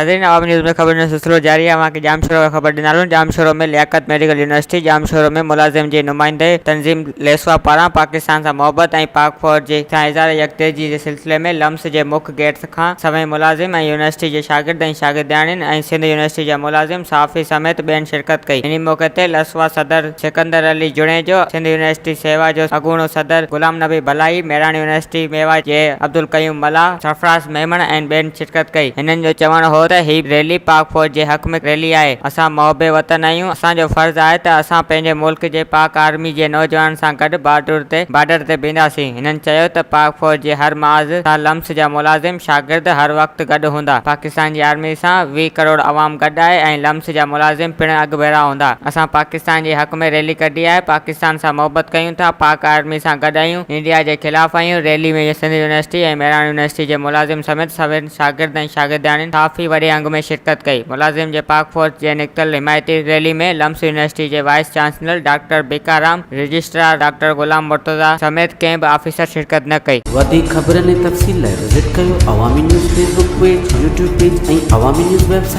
ناظرين عوامي نيوز ۾ خبرن جو سلسلو جاري آهي اوهان کي ڄامشورو کان خبر ڏيندا هلون ڄامشورو ۾ لياقت ميڊيڪل يونيورسٽي ڄامشورو ۾ ملازم جي نمائندي تنظيم ليسوا پاران پاڪستان سان محبت ۽ پاڪ فوج جي سان اظهار يڪجهتي جي سلسلي ۾ لمس جي مک گيٽ کان سوين ملازم ۽ يونيورسٽي جي شاگرد ۽ شاگردياڻين ۽ سنڌ يونيورسٽي جا ملازم صحافي سميت ٻين شرڪت ڪئي انهي موقعي تي لسوا صدر سڪندر علي جوڻيجو، سنڌ يونيورسٽي سيوا جو اڳوڻو صدر غلام نبي ڀلائي، مهراڻ يونيورسٽي ميوا جي عبدالقيوم ملاح، سرفراز ميمڻ ۽ ٻين شرڪت ڪئي. هنن جو چوڻ هو ته هي ريلي پاڪ فوج جي حق ۾ ريلي آهي، اسان محب وطن آهيون، اسان جو فرض آهي ته اسان پنهنجي ملڪ جي پاڪ آرمي جي نوجوانن سان گڏ بارڊر تي بارڊر تي بيهنداسين. هنن چيو ته پاڪ فوج جي هر محاذ سان لمس جا ملازم، شاگرد هر وقت گڏ هوندا، پاڪستان جي آرمي سان 20 ڪروڙ عوام گڏ آهي ۽ لمس جا ملازم پڻ اڳڀرا هوندا، اسان پاڪستان جي حق ۾ ريلي ڪڍي آهي، پاڪستان سان محبت ڪيون ٿا، پاڪ آرمي سان گڏ آهيون، انڊيا جي خلاف آهيون، rally ۾ Sindh university ۽ Mehran university جي ملازم سميت سوين شاگرد ۽ شاگردياڻين صحافي وڏي انگ ۾ شرڪت ڪئي، ملازم جي پاڪ فوج جي نڪتل حمايتي ريلي ۾ لمس يونيورسٽي جي vice chancellor doctor Bhikaram, registrar doctor Ghulam Murtaza سميت ڪنهن به آفيسر شرڪت نه ڪئي. وڌيڪ خبرن ۽ تفصيل لاء وزٽ ڪيو Awami news Facebook page, YouTube page ۽ Awami news website.